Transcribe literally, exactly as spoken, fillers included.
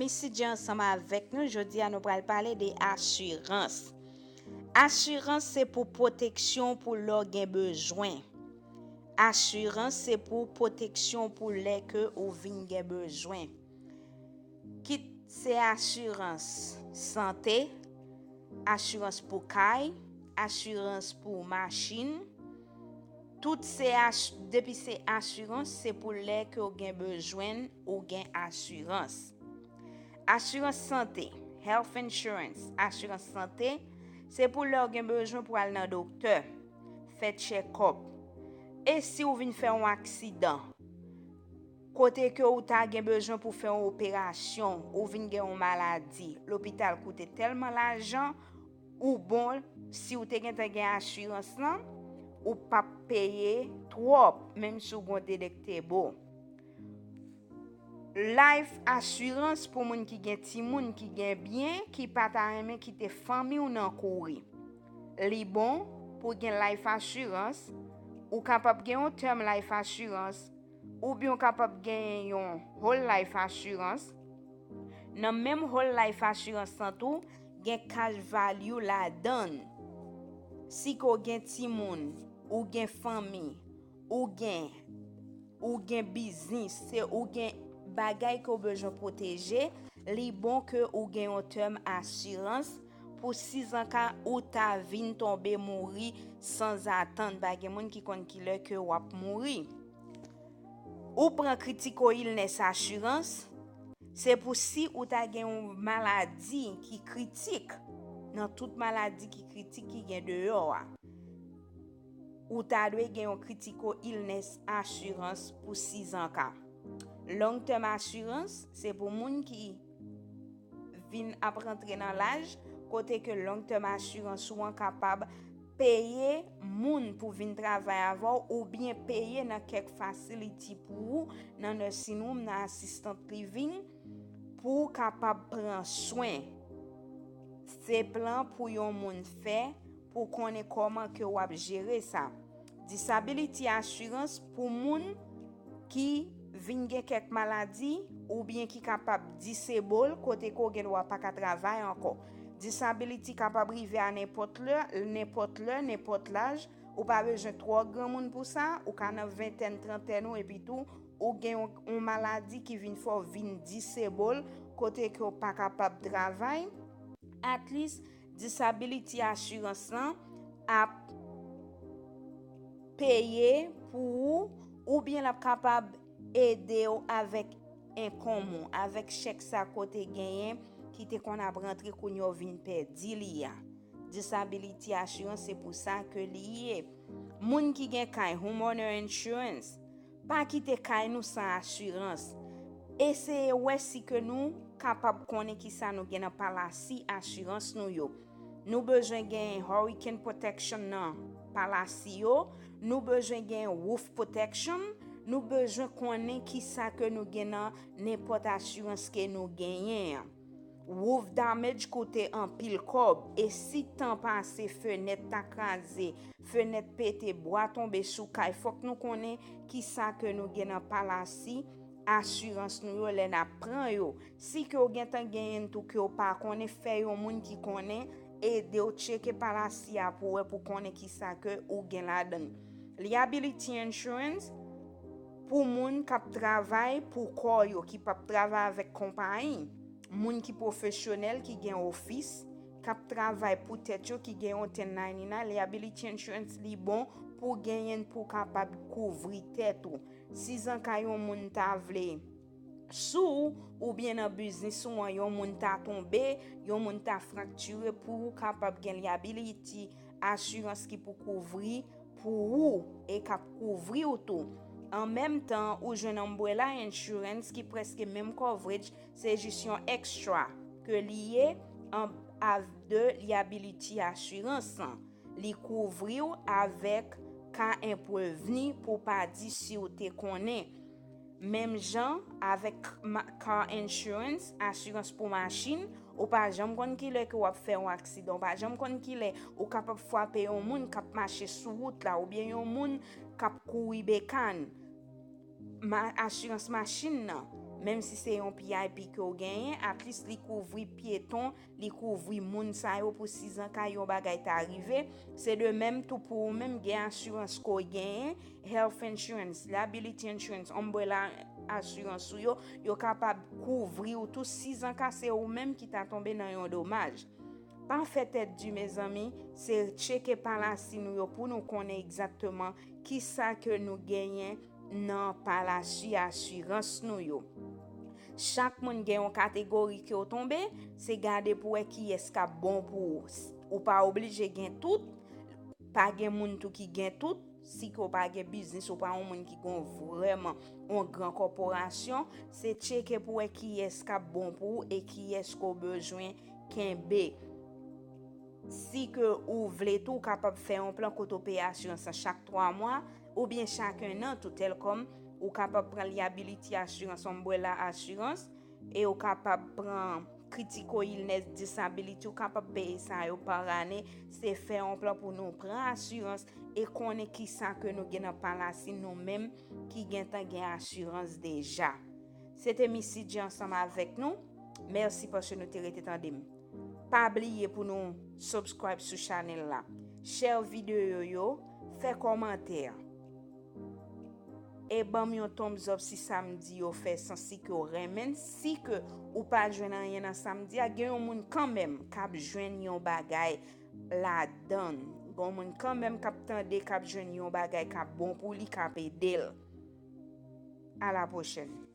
Isit je ansanm avèk nou, jodi a nou pral pale de asirans. Asirans se pou pwoteksyon pou lè w gen bezwen. Asirans se pou pwoteksyon pou lè ke ou vin gen bezwen. Kit se asirans sante, asirans pou kay, asirans pou machin, tout se as-, depi se asirans, se pou lè ke w gen bezwen, ou gen asirans. Asirans sante, health insurance, asirans sante, se pou lè w gen bezwen pou al nan doktè, fè check-up. E si w vin fè yon aksidan, kote ke ou ta gen bezwen pou fè yon operasyon, ou vin gen yon maladi, lopital koute tèlman lajan, ou bon, si w te gentan gen asirans lan, ou p ap peye twòp, menm si w gon dedektebo. Life assurance pou moun ki gen timoun, ki gen byen, ki pa ta renmen kite fanmi w nan kouri. Li bon pou gen life assurance. Ou kapab gen yon term life assurance, oubyen w kapab gen yon whole life assurance. Nan menm whole life assurance lan tou, gen cash value ladan l. Si ke w gen timoun, ou gen fanmi, ou gen, ou gen biznis, se ou gen bagay ke w bezwen pwoteje, li bon ke ou gen yon term asirans pou sizanka ou ta vin tonbe mouri sanzatann. Pa gen moun ki konn kilè ke w ap mouri. Ou pran critical illness assurance, se pou si ou ta gen yon maladi ki kritik, nan tout maladi ki kritik ki gen deyò a, ou ta dwe gen yon critical illness assurance pou sizanka. Long term assurance, se pou moun ki vin ap rantre nan laj, kote ke long term asirans ou an kapab peye moun pou vin travay avè w, oubyen peye nan kèk facility pou ou, nan nursing home, nan assistant living, pou w kapab pran swen. Se plan pou yon moun fè pou konnen kòman ke w ap jere sa. Disability assurance pou moun ki vin gen kèk maladi oubyen ki kapab disable, kote ke w gen dwa pa ka travay ankò. Disability kapab rive a nenpòt lè, nenpòt lè, nenpòt laj. Ou pa bezwen twò granmoun pou sa, ou ka nan ventèn, trantèn ou, epi tou, ou gen yon, yon maladi ki vin fè w vin disable, kote ke w pa kapab travay. At least, disability assurance lan ap peye pou ou, oubyen l ap kapab ede w avèk enkonm ou, avèk chèk sa ke w te genyen ki te konn ap rantre kounye a w vin pèdi li a. Disability assurance, se pou sa ke li ye. Moun ki gen kay, homeowner insurance, pa kite kay nou san asirans. Eseye wè si ke nou kapab konnen ki sa nou gen nan palasi asirans nou yo. Nou bezwen gen hurricane protection nan palasi yo. Nou bezwen gen roof protection. Nou bezwen konnen ki sa ke nou gen nan nenpòt asirans ke nou genyen an. Roof damage koute anpil kòb, e si tan pase, fenèt ta kraze, fenèt pete, bwa tonbe sou kay, fòk nou konnen ki sa ke nou gen nan palasi asirans nou yo lè n ap pran yo. Si ke w gentan genyen l tou ke w pa konnen, fè yon moun ki konnen ede w tcheke palasi a pou wè, pou konnen ki sa ke ou gen ladan l. Liability insurance pou moun k ap travay pou kò yo, ki p ap travay avèk konpayi. Moun ki pwofesyonèl, ki gen ofis, k ap travay pou tèt yo, ki gen yon ten ninety-nine, liability insurance li bon pou genyen l pou w kapab kouvri tèt ou. Sizanka yon moun ta vle sou ou, oubyen nan biznis ou an, yon moun ta tonbe, yon moun ta fraktire, pou ou kapab gen liability asirans ki pou kouvri pou ou e k ap kouvri w tou. An menm tan, ou jwenn umbrella insurance ki prèske menm coverage, se jis yon extra ke li ye an, av de liability assurance an. Li kouvri w avèk ka enprevni pou w pa di si w te konnen. Menm jan avèk ma-, car insurance, asirans pou machin, ou pa janm konn kilè ke w ap fè yon aksidan, ou pa janm konn kilè ou kapab frape yon moun k ap mache sou wout la, oubyen yon moun k ap kouri bekàn. Ma-, asirans machin nan, Menm si se yon P I P ke w genyen, at least li kouvri pyeton, li kouvri moun sa yo pou sizanka yon bagay ta rive. Se de menm tou pou ou menm, gen asirans ke w genyen, health insurance, liability insurance, umbrella asirans ou yo, yo kapab kouvri w tou sizanka se ou menm ki ta tonbe nan yon domaj. Pa fè tèt di, mezanmi, se tcheke palasi nou yo pou nou konnen egzakteman kisa ke nou genyen nan palasi asirans nou yo. Chak moun gen yon kategori ke w tonbe, se gade pou wè kiyès k ap bon pou ou. Ou pa oblije gen tout, pa gen moun tou ki gen tout. Si ke w pa gen biznis, ou pa yon moun ki gen vrèman yon gran kòporasyon, se tcheke pou wè kiyès k ap bon pou ou e kiyès ke w bezwen kenbe. Si ke ou vle tou, ou kapab fè yon plan kote w peye asirans lan chak twa mwa oubyen chak en an tou, tèl kòm ou kapab pran liability asirans, umbrella asirans, e ou kapab pran critical illness, disability, ou kapab peye sa yo pa ane. Se fè yon plan pou nou pran asirans e konnen kisa ke nou gen nan palasi nou menm ki gentan gen asirans deja. Se te Missy G ansanm avèk nou. Mèsi paske nou te rete tande m. Pa bliye pou nou subscribe sou chanèl la, share videyo yo, fè kòmantè, e ban m yon thumbs up si sa m di yo fè sans, si ke w renmen l. Si ke ou pa jwenn anyen nan sa m di a, gen yon moun kanmenm k ap jwenn yon bagay ladan l. Gen yon moun kanmenm k ap tande, k ap jwenn yon bagay k ap bon pou li, k ap ede l. A la pwochèn.